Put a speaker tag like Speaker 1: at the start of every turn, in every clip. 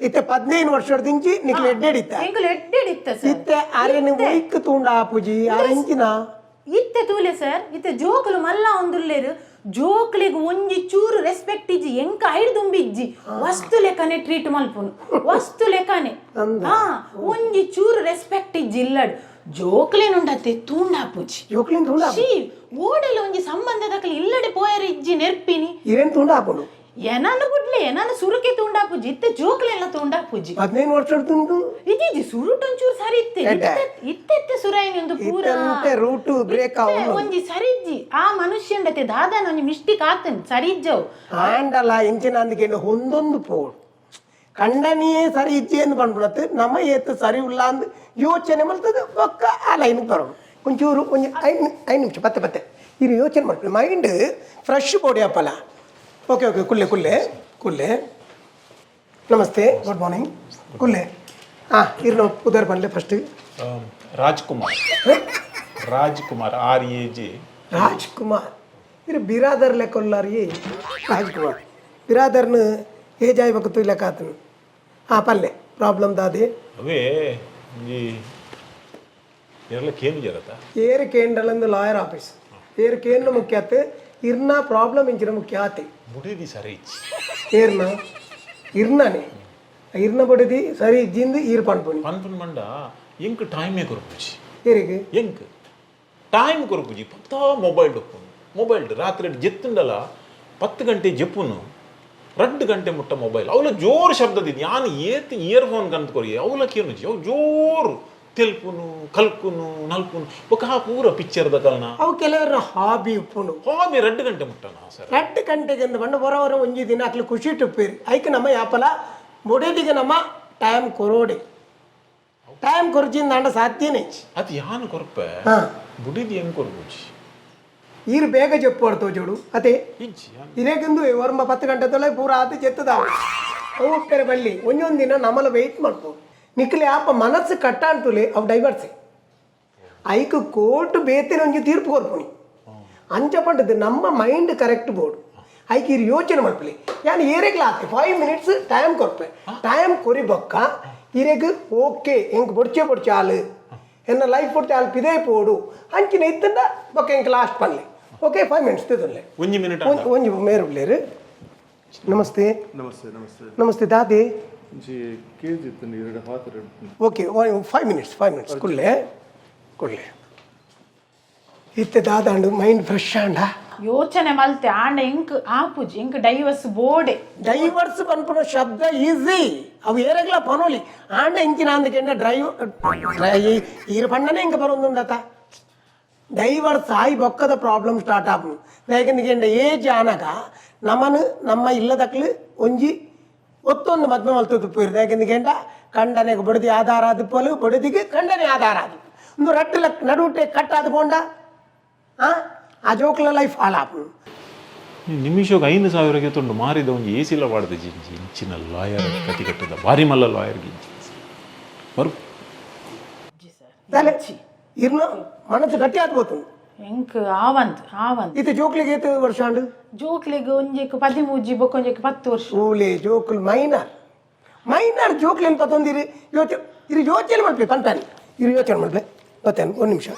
Speaker 1: ಇತ್ತೆ 15 ವರ್ಷದಿಂಚಿ ನಿಕ್ಲೆ ಎಡ್ಡೆಡಿತ್ತ.
Speaker 2: ಎಂಕುಲು ಎಡ್ಡೆಡಿತ್ತ ಸರ್.
Speaker 1: ಇತ್ತೆ ಅರೆನ್ ಒಯ್ಕ್ ತೂಂಡ ಆಪುಜಿ ಅರೆಂಚಿನ?
Speaker 2: ಇತ್ತೆ ತೂಲೆ ಸರ್, ಇತ್ತೆ ಜೋಕುಲು ಮಲ್ಲ ಒಂದುಲ್ಲೇರು. ಜೋಕ್ಲೆಗ್ ಒಂಜಿ ಚೂರು ರೆಸ್ಪೆಕ್ಟ್ ಇಜ್ಜಿ. ಎಂಕ ಐಡ್ ದುಂಬಿಜ್ಜಿ, ವಸ್ತು ಲೆಕ್ಕನೆ ಟ್ರೀಟ್ ಮಲ್ಪುನು, ವಸ್ತು ಲೆಕ್ಕನೆ. ಹಾ, ಒಂಜಿ ಚೂರು ರೆಸ್ಪೆಕ್ಟ್ ಇಜ್ಜಿ ಇಲ್ಲಡ್. ಜೋಕ್ಲೇನುಂಡತ್ತೆ ತೂಂಡಾಪುಜಿ.
Speaker 1: ಜೋಕ್ಲಿನ್ ತೂಂಡ?
Speaker 2: She, ಓಡೆಲ ಒಂಜಿ ಸಂಬಂಧದಕಲಿ ಇಲ್ಲಡೆ ಪೋಯರ್ ಇಜ್ಜಿ ನೆರ್ಪಿನಿ.
Speaker 1: ಇರೇನ್ ತೂಂಡ ಆಪುಂಡು?
Speaker 2: ಎನನು ಗುಡ್ಲೆ, ಎನನು ಸುರುಕೆ ತೂಂಡಾಪುಜಿ. ಇತ್ತೆ ಜೋಕ್ಲೆಲ್ಲ ತೂಂಡಾಪುಜಿ.
Speaker 1: 15 ವರ್ಷದಿಂದು?
Speaker 2: ಇಜ್ಜಿ, ಸುರುಟೊಂಚೂರು ಸರಿ ಇತ್ತೆ.
Speaker 1: ಎಡ್ಡೆ.
Speaker 2: ಇತ್ತೆ ಇತ್ತೆ ಸುರಾಯಿನಿ ಒಂದು ಪೂರ.
Speaker 1: ಇತ್ತಂತೆ ರೂಟ್ ಬ್ರೇಕ್
Speaker 2: ಇತ್ತೆ
Speaker 1: ಆವು.
Speaker 2: ಒಂಜಿ ಸರಿಜ್ಜಿ. ಆ ಮನುಷ್ಯಂಡತೆ ದಾದಾನ ಒಂಜಿ ಮಿಸ್ಟೇಕ್ ಆತನ್, ಸರಿಜ್ಜವು.
Speaker 1: ಆಂಡಲ ಇಂಚಿನ ಅಂದಕ್ಕೆ ಹೊಂದೊಂದು ಪೋಡು. ಕಂಡನಿಯೇ ಸರಿ ಇಜ್ಜೆ ಎಂದು ಪನ್ಪುನತ್ತು ನಮ್ಮ ಏತ್ ಸರಿ ಉಲ್ಲ ಅಂದ್ ಯೋಚನೆ ಮಲ್ತದ ಬೊಕ್ಕ ಆ ಲೈನ್ ಬರೋಡು. ಒಂಚೂರು ಒಂಜಿ 5 ನಿಮಿಷ ಪತ್ತೆ ಪತ್ತೆ ಇರು, ಯೋಚನೆ ಮಾಡ್ಕೊಳ್ಳಿ. Mind fresh body ಅಪ್ಪಲ. Okay okay, ಕುಲ್ಲೆ ಕುಲ್ಲೆ ಕುಲ್ಲೆ. ನಮಸ್ತೆ, ಗುಡ್ ಮಾರ್ನಿಂಗ್. ಕುಲ್ಲೆ. ಹಾಂ, ಇರ್ನ ಪುದರ್ ಪನ್ಲೆ first.
Speaker 3: Rajkumar, Rajkumar, R A J.
Speaker 1: Rajkumar. ಇರು ಬಿರಾದರ್ ಲೆಕ್ಕೊಲ್ಲಾರಿ ರಾಜ್ಕುಮಾರ್. ಬಿರಾದರ್ನ ಏಜಾಯ್ ಬೊಕ್ಕ ಲೆಕ್ಕ ಆತನು. ಹಾಂ, ಪಲ್ಲೆ, ಪ್ರಾಬ್ಲಮ್ ದಾದೆ?
Speaker 3: ಅವೇ ಒಂಜಿ ಎರ್ಲ ಕೇನು ಜರತ.
Speaker 1: ಏರು ಕೇಂದ್ರಲಂದು ಲಾಯರ್ ಆಫೀಸ್ ಏರು ಕೇಂದ್ರ ಮುಖ್ಯ ಆತು. ಇರ್ನ ಪ್ರಾಬ್ಲಮ್ ಇಂಚಿನ ಮುಖ್ಯ ಆತೆ?
Speaker 3: ಬುಡಿದಿ ಸರಿ ಇಜ್ಜಿ.
Speaker 1: ಏರ್ನ? ಇರ್ನಾನೆ? ಇರ್ನ ಬಡದಿ ಸರಿ ಇಜ್ಜಿಂದು ಈರ್ ಪನ್ಪುನಿ?
Speaker 3: ಪನ್ಪುನ್ ಮಂಡ ಎಂಕ್ ಟೈಮೇ ಕೊರ್ಪುಜಿ.
Speaker 1: ಏರಿಗೆ?
Speaker 3: ಎಂಕ್ ಟೈಮ್ ಕೊರ್ಪುಜಿ. ಪತ್ತಾ ಮೊಬೈಲ್ ಉಪ್ಪುನು, ಮೊಬೈಲ್. ರಾತ್ರಿ ಜೆತ್ತುಂಡಲ 10 ಗಂಟೆ ಜೆಪ್ಪುನು, 2 ಗಂಟೆ ಮುಟ್ಟ ಮೊಬೈಲ್. ಅವಲ ಜೋರು ಶಬ್ದದಿದ್ದು. ಯಾನ್ ಏತ್ ಇಯರ್ ಫೋನ್ ಕಂತ ಕೊರಿ, ಅವಲ ಕೇನುಜಿ. ಅವು ಜೋರು ತೆಲ್ಪುನು, ಕಲ್ಕುನು, ನಲ್ಪುನು. ಬೊಕ ಆ ಪೂರ ಪಿಕ್ಚರ್ದ ಕಲ್ನ.
Speaker 1: ಅವು ಕೆಲವರ ಹಾಬಿ ಉಪ್ಪುಂಡು.
Speaker 3: ಹಾಬಿ 2 ಗಂಟೆ ಮುಟ್ಟನ ಸರ್.
Speaker 1: 2 ಗಂಟೆಗೆ ಅಂದ ಬಂಡ ಹೊರ ಹೊರ ಒಂಜಿ ದಿನ ಅಕ್ಲು ಖುಷಿ ಟುಪ್ಪೇರಿ. ಐಕ್ ನಮ್ಮ ಯಾಪಲ ಮೊಡೆದಿಗೆ ನಮ್ಮ ಟೈಮ್ ಕೊರೋಡೆ. ಟೈಮ್ ಕೊರ್ಜಿಂದ ಅಂಡ ಸಾಧ್ಯನೇ.
Speaker 3: ಅದು ಯಾನ್ ಕೊರ್ಪೆ. ಬುಡಿದಿ ಹೆಂಗ್ ಕೊರ್ಪುಜಿ.
Speaker 1: ಈರು ಬೇಗ ಜೆಪ್ಪು ತೋಜೋಡು ಅದೇ.
Speaker 3: ಇಜ್ಜಿ.
Speaker 1: ಇರೇಗಂದು ಒರ್ಮ 10 ಗಂಟೆ ತೊಲೆ ಪೂರ ಆತು ಜೆತ್ತದಾವ. ಅವು ಉಪ್ಪೆರೆ ಬಳ್ಳಿ. ಒಂಜೊಂದು ದಿನ ನಮ್ಮಲ ವೆಯ್ಟ್ ಮಾಡ್ಕೊ. ನಿಕ್ಲೆ ಆಪ ಮನಸ್ಸು ಕಟ್ಟಾಂತುಲೆ ಅವು ಡೈವರ್ಸೆ. ಐಕ್ ಕೋರ್ಟ್ ಬೇತಿನ ಒಂಜಿ ತೀರ್ಪು ಕೊರ್ಪುನಿ. ಅಂಚ ಪಂಡದು ನಮ್ಮ mind correct board. ಐಕ್ ಇರು ಯೋಚನೆ ಮಲ್ಪಲಿ. ಯಾನ್ ಏರೆಗ್ಲ ಆತೆ 5 ಮಿನಿಟ್ಸ್ ಟೈಮ್ ಕೊರ್ಪೆ. ಟೈಮ್ ಕೊರಿ ಬೊಕ್ಕ ಇರೆಗ್ ಓಕೆ, ಎಂಕ್ ಬೊಡ್ಚೆ ಬೊಡ್ಚೆ ಆಲು, ಎನ್ನ ಲೈಫ್ ಬೊಡ್ಚೆ ಆಲ್ ಪಿದೇ ಪೋಡು ಅಂಚಿನ ಇತ್ತಂಡ ಬೊಕ್ಕ ಎಂಕ್ ಲಾಸ್ಟ್ ಪನ್ಲೆ. ಓಕೆ, 5 ಮಿನಿಟ್ಸ್ ತಿದುಲ್ಲೆ.
Speaker 3: ಒಂಜಿ ಮಿನಿಟ್.
Speaker 1: ಒಂಜಿ ಒಂಜಿ ಮೇರು ಉಲ್ಲೇರು. ನಮಸ್ತೆ.
Speaker 4: ನಮಸ್ತೆ, ನಮಸ್ತೆ.
Speaker 1: ನಮಸ್ತೆ ದಾದೆ?
Speaker 4: ಒಂಜಿ ಕೆಜಿ ಇತ್ತಂడి ಎರಡು ಪಾತ್ರೆ.
Speaker 1: Okay, 5 minutes, 5 minutes. ಕುಲ್ಲೆ ಕುಲ್ಲೆ. ಇತ್ತೆ ದಾದಾಂಡು? ಮೈಂಡ್ ಫ್ರೆಶ್ ಆಂಡ?
Speaker 2: ಯೋಚನೆ ಮಲ್ತೆ, ಆಂಡ ಎಂಕ್ ಆಪುಜಿ. ಎಂಕ್ ಡೈವರ್ಸ್ ಬೋಡೆ.
Speaker 1: ಡೈವರ್ಸ್ ಪನ್ಪುನ ಶಬ್ದ ಈಸಿ. ಅವು ಏರೆಗ್ಲ ಪನೋಲಿ. ಆಂಡ ಇಂಚಿನ ಅಂದಕೆಂಡ ಡ್ರೈವ್ ಈರು ಪಣ್ಣನೆ ಇಂಕ ಬರೋದುಂಡತ. ಡೈವರ್ಸ್ ಆಯಿ ಬೊಕ್ಕದ ಪ್ರಾಬ್ಲಮ್ ಸ್ಟಾರ್ಟ್ ಆಪುನು. ದಾಯೆಗಂದ ಏಜ್ ಆನಗ ನಮನ್ ನಮ್ಮ ಇಲ್ಲದಕ್ಲು ಒಂಜಿ ಒತ್ತೊಂದು ಮದ್ಮೆ ಮಲ್ತದ್ದು ಪೋಯಿರು. ದಾಯೆಗಂದ ಕಂಡನೆಗೆ ಬಡದಿ ಆಧಾರ ಆದಿಪ್ಪಲು, ಬಡದಿಗೆ ಕಂಡನೆ ಆಧಾರ ಆದು. ಒಂದು ರಡ್ಡು ಲಕ್ ನಡುಟೆ ಕಟ್ ಆದ ಪೋಂಡ ಆ ಆ ಜೋಕ್ಲ ಲೈಫ್ ಹಾಳಾಪುನು.
Speaker 3: ನಿಮಿಷಕ್ಕೆ 5,000ಕ್ಕೆ ತುಂಡು ಮಾರಿದ ಒಂಜಿ ಎ ಸಿಲ ವಾಡ್ದ ಜಿಂಜಿ. ಇಂಚಿನ ಲಾಯರ್ ಕತಿ ಕಟ್ಟದ ಭಾರಿ ಮಲ್ಲ ಲಾಯರ್ ಗಿಂಚಿ ಬರು.
Speaker 1: ದಾಲೆ ಇರ್ನ ಮನಸ್ಸು ಗಟ್ಟಿ ಆದ್ ಪೋತುಂಡು.
Speaker 2: ಎಂಕ್ ಆವಂತ್ ಆವಂತ್.
Speaker 1: ಇತ್ತೆ ಜೋಕ್ಲಿಗೆ ಏತ್ ವರ್ಷ ಆಂಡು?
Speaker 2: ಜೋಕ್ಲೆಗ್ ಒಂಜೆಕ್ 13, ಬೊಕ್ಕ ಒಂಜೆಕ್ 10 ವರ್ಷ.
Speaker 1: ಓಲೆ ಜೋಕುಲ್ ಮೈನರ್ ಮೈನರ್. ಜೋಕ್ಲೆನ್ ಪತ್ತೊಂದಿರಿ ಯೋಚನೆ ಇರು, ಯೋಚನೆ ಮಲ್ಪೆ ಪನ್ಪಾನೆ. ಇರು, ಯೋಚನೆ ಮಲ್ಪೆ ಬತ್ತೇನೆ. ಒಂದು ನಿಮಿಷ,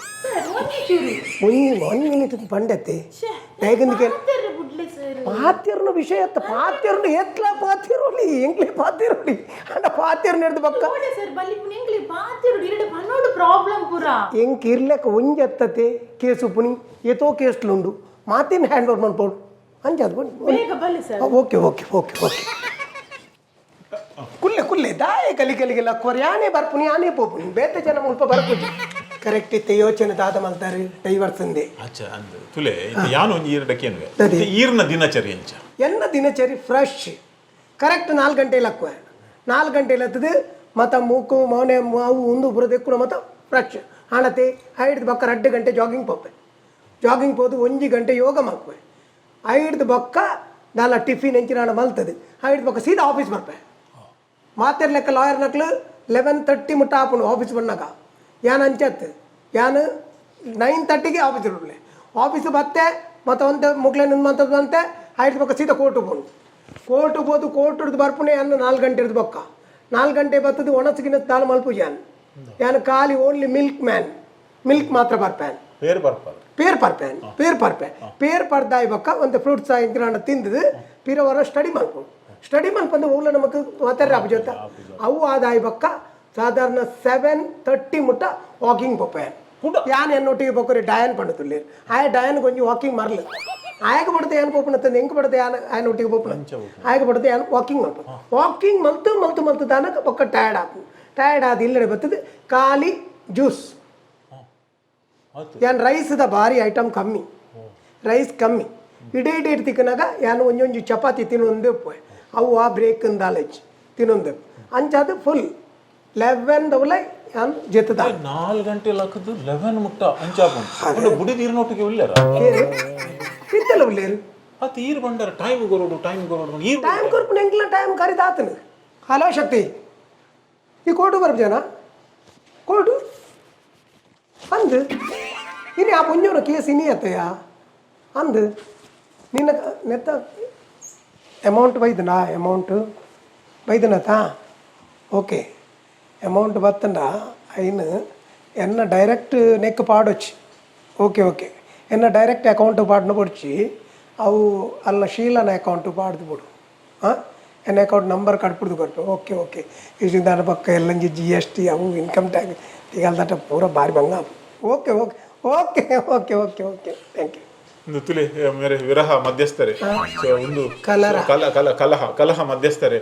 Speaker 1: ಒಂಜಿ ಒನ್ ಮಿನಿಟ್ ಪಂಡತ್ತೆ. ದಾಯೆಗಂದಿಗೆ ಪಾತಿರ್ನ ವಿಷಯ ಅತ್ತ. ಪಾತಿರ್ನ ಎತ್ಲ ಪಾತಿರೋಲಿ, ಎಂಕ್ಲೆ ಪಾತಿರೋಲಿ. ಅಂಡ ಪಾತಿರ್ನ ಹಿಡ್ದು ಬಕ್ಕ.
Speaker 2: ಸರ್, ಬಲ್ಲಿಪುನ ಎಂಕ್ಲೆ ಪಾತಿರುಡು ಇರಡೆ ಪನ್ನೋಡು ಪ್ರಾಬ್ಲಮ್ ಪೂರ.
Speaker 1: ಎಂಕ್ ಇರ್ಲೆಕ್ಕ ಒಂಜಿ ಅತ್ತತೆ ಕೇಸು ಪುನಿ. ಏತೋ ಕೇಸ್ಲುಂಡು, ಮಾತಿನ ಹ್ಯಾಂಡ್ ಓವರ್ ಮನ್ಪೋಡು. ಅಂಚ ಅದು.
Speaker 2: ಬೇಗ ಬಲ್ಲಿ sir.
Speaker 1: Okay okay okay okay, ಕುಲ್ಲೆ ಕುಲ್ಲೆ. ದಾಯೆ ಕಲಿ ಕಲಿಗೆ ಲಕ್ವರ್? ಯಾನೇ ಬರ್ಪುನಿ, ಯಾನೇ ಪೋಪುನಿ. ಬೇತೆ ಜನ ಮುಲ್ಪ ಬರ್ಪುಜಿ. ಕರೆಕ್ಟ್. ಇತ್ತೆ ಯೋಚನೆ ದಾದ ಮಲ್ತಾರೆ ಡೈವರ್ಸ್ ಅಂದೆ?
Speaker 3: ಅಚ್ಚ ಅಂದ್ ತುಲೆ, ಇತ್ತೆ ಯಾನ್ ಒಂಜಿ ಈರಡಕ್ಕೇನುವೆ.
Speaker 1: ಸರಿ.
Speaker 3: ಈರ್ನ ದಿನಚರಿ ಎಂಚ?
Speaker 1: ಎನ್ನ ದಿನಚರಿ ಫ್ರೆಶ್. ಕರೆಕ್ಟ್ 4 ಗಂಟೆ ಲಕ್ವ. 4 ಗಂಟೆ ಲತ್ತದು ಮತ್ತ ಮೂಕು ಮೌನೆ ಅವು ಉಂದು ಪೂರ ದೆಕ್ಕುನ ಮತ್ತ ಫ್ರೆಶ್ ಆಣತೆ. ಐಡ್ದು ಬೊಕ್ಕ 2 ಗಂಟೆ ಜಾಗಿಂಗ್ ಪೋಪೆ. ಜಾಗಿಂಗ್ ಪೋದು 1 ಗಂಟೆ ಯೋಗ ಮಲ್ಪೆ. ಐಡ್ದು ಬೊಕ್ಕ ದಾಲ ಟಿಫಿನ್ ಎಂಚಿನ ಮಲ್ತದೆ. ಐಡ್ದು ಬೊಕ್ಕ ಸೀದಾ ಆಫೀಸ್ ಬರ್ಪೆ. ಮಾತೆರ್ ಲೆಕ್ಕ ಲಾಯರ್ ನಕ್ಲು 11:30 ಮುಟ್ಟ ಆಪುಂಡು ಆಫೀಸ್ ಬಂದಾಗ. ಯಾನ್ ಅಂಚತ್, ಯಾನ್ 9:30ಗೆ ಆಫೀಸ್ ಇರುಳ್ಳೆ. ಆಫೀಸ್ ಬತ್ತೆ ಮತ್ತು ಒಂದು ಮುಗ್ಲೆ ನಿಂದು ಬಂತೆ. ಐದು ಬೊಕ್ಕ ಸೀದಾ ಕೋರ್ಟ್ ಪೋನು. ಕೋರ್ಟ್ ಪೋದು ಕೋರ್ಟ್ ಬರ್ಪುನೆ ಅನ್ನ 4 ಗಂಟೆ ಇರ್ದು ಬೊಕ್ಕ. ನಾಲ್ಕು ಗಂಟೆ ಬತ್ತದು ಒಣಸಿಗಿನ ತಾಳು ಮಲ್ಪುಜಾನ್ ಯಾನ್ ಖಾಲಿ only milk man, milk ಮಾತ್ರ ಬರ್ಪ್ಯಾನ್.
Speaker 3: ಬೇರೆ ಬರ್ಪಾರ?
Speaker 1: ಪೇರ್ ಪರ್ಪೇನ್, ಪೇರ್ ಪರ್ಪೆ. ಪೇರ್ ಪರ್ದಾಯಿ ಬೊಕ್ಕ ಒಂದು ಫ್ರೂಟ್ಸ್ ಇಂಕ್ರಾಂಡ ತಿಂದದು ಪಿರವರ ಸ್ಟಡಿ ಮಲ್ಪು. ಸ್ಟಡಿ ಮಲ್ಪಂದು ಓಲ ನಮಕ್ ಮಾತಾಡ್ರೆ ಅಪಜೋತ ಅವು ಆದಾಯ ಬೊಕ್ಕ ಸಾಧಾರಣ 7:30 ಮುಟ್ಟ ವಾಕಿಂಗ್ ಪೋಪೆ. ಯಾನ್ ಎನ್ನೊಟ್ಟಿಗೆ ಬೊಕ್ಕರಿ ಡಯನ್ ಪಂಡುತ್ತುಲ್ಲೇರು. ಆಯ ಡಯನ್ ಕೊಂಚ ವಾಕಿಂಗ್ ಮರಲು ಆಯಗ ಪಡ್ತೆ ಯಾನ್ ಪೋಪುನ ತಂದು ಎಂಕ್ ಪಡ್ತೆ ಯಾನ್ ಆಯನ ಒಟ್ಟಿಗೆ ಪೋಪುನ ಆಯಗ ಪಡ್ತೆ ಯಾನ್ ವಾಕಿಂಗ್ ಮಲ್ಪ. ವಾಕಿಂಗ್ ಮಲ್ತು ಮಲ್ತು ಮಲ್ತು ದಾನಕ ಬೊಕ್ಕ ಟಯರ್ಡ್ ಆಪು. ಟಯರ್ಡ್ ಆದ ಇಲ್ಲಡೆ ಬತ್ತದು ಖಾಲಿ ಜ್ಯೂಸ್.
Speaker 3: ಆತು.
Speaker 1: ಯಾನ್ ರೈಸ್ದ ಭಾರಿ ಐಟಮ್ ಕಮ್ಮಿ, ರೈಸ್ ಕಮ್ಮಿ. ಇಡೇ ಇಡೇ ತಿಕ್ಕನಾಗ ಯಾನ್ ಒಂಜೊಂಜಿ ಚಪಾತಿ ತಿನ್ನೊಂದೇ ಪೋಯ್. ಅವು ಆ ಬ್ರೇಕ್ ಅಂದಾಲೇಜ್ ತಿನ್ನೊಂದೇ ಅಂಚಾದ ಫುಲ್ 11 ದವಲ ಯಾನ್ ಜೆತ್ತದ.
Speaker 3: 4 ಗಂಟೆ ಲಕ್ಕದು 11 ಮುಟ್ಟ ಅಂಚಾಪುಂಡು. ಬುಡಿ ನೀರಿನೊಟ್ಟಿಗೆ ಉಲ್ಲೇರ?
Speaker 1: ಇತ್ತಲ್ಲ ಉಲ್ಲೇರು.
Speaker 3: ಅತ್ ಈರ್ ಬಂಡಾರ ಟೈಮ್ ಗೊರಡು, ಟೈಮ್ ಗೊರಡು ಈರ್.
Speaker 1: ಟೈಮ್ ಕೊರ್ಪುನ ಎಂಕ್ಲ ಟೈಮ್ ಕರಿದಾತನು. ಹಲೋ ಶಕ್ತಿ, ಈ ಕೋರ್ಟು ಬರ್ಜನ ಕೋರ್ಟು ಅಂದು ಇನಿ ಆ ಪುಂಜೋನ ಕೇಸ್ ಇನಿ ಅತ್ತಯ್ಯ ಅಂದು ನಿನ್ನ ನೆತ್ತ ಅಮೌಂಟ್ ಬೈದನಾ? ಅಮೌಂಟ್ ಬೈದನತಾ? ಓಕೆ, ಅಮೌಂಟ್ ಬತ್ತಂಡ ಐನು ಎನ್ನ ಡೈರೆಕ್ಟ್ ನೆಕ್ ಪಾಡೊಚ್ಚಿ. ಓಕೆ ಓಕೆ, ಎನ್ನ ಡೈರೆಕ್ಟ್ ಅಕೌಂಟ್ ಪಾಡ್ನ ಪೊಡ್ಚಿ. ಅವು ಅಲ್ಲ, ಶೀಲನ ಅಕೌಂಟ್ ಪಾಡ್ದು ಬಿಡು. ಹಾಂ, ಎನ್ನ ಅಕೌಂಟ್ ನಂಬರ್ ಕಟ್ಬಿಡ್ದು ಕೊಟ್ಟು. ಓಕೆ ಓಕೆ, ಇಷ್ಟು ಪಕ್ಕ ಎಲ್ಲಂಜಿ GST ಅವು ಇನ್ಕಮ್ ಟ್ಯಾಕ್ಸ್ ತಿಗಲ್ದಟ ಪೂರ ಭಾರಿ ಬಂಗ. Okay okay okay okay okay okay, thank you.
Speaker 3: ಒಂದು ತುಲೆ ಮೇರೆ ವಿರಹ ಮಧ್ಯಸ್ಥರೆ. ಸೊ ಒಂದು
Speaker 1: ಕಲರ.
Speaker 3: ಕಲ ಕಲ ಕಲಹ ಕಲಹ ಮಧ್ಯಸ್ಥರೆ.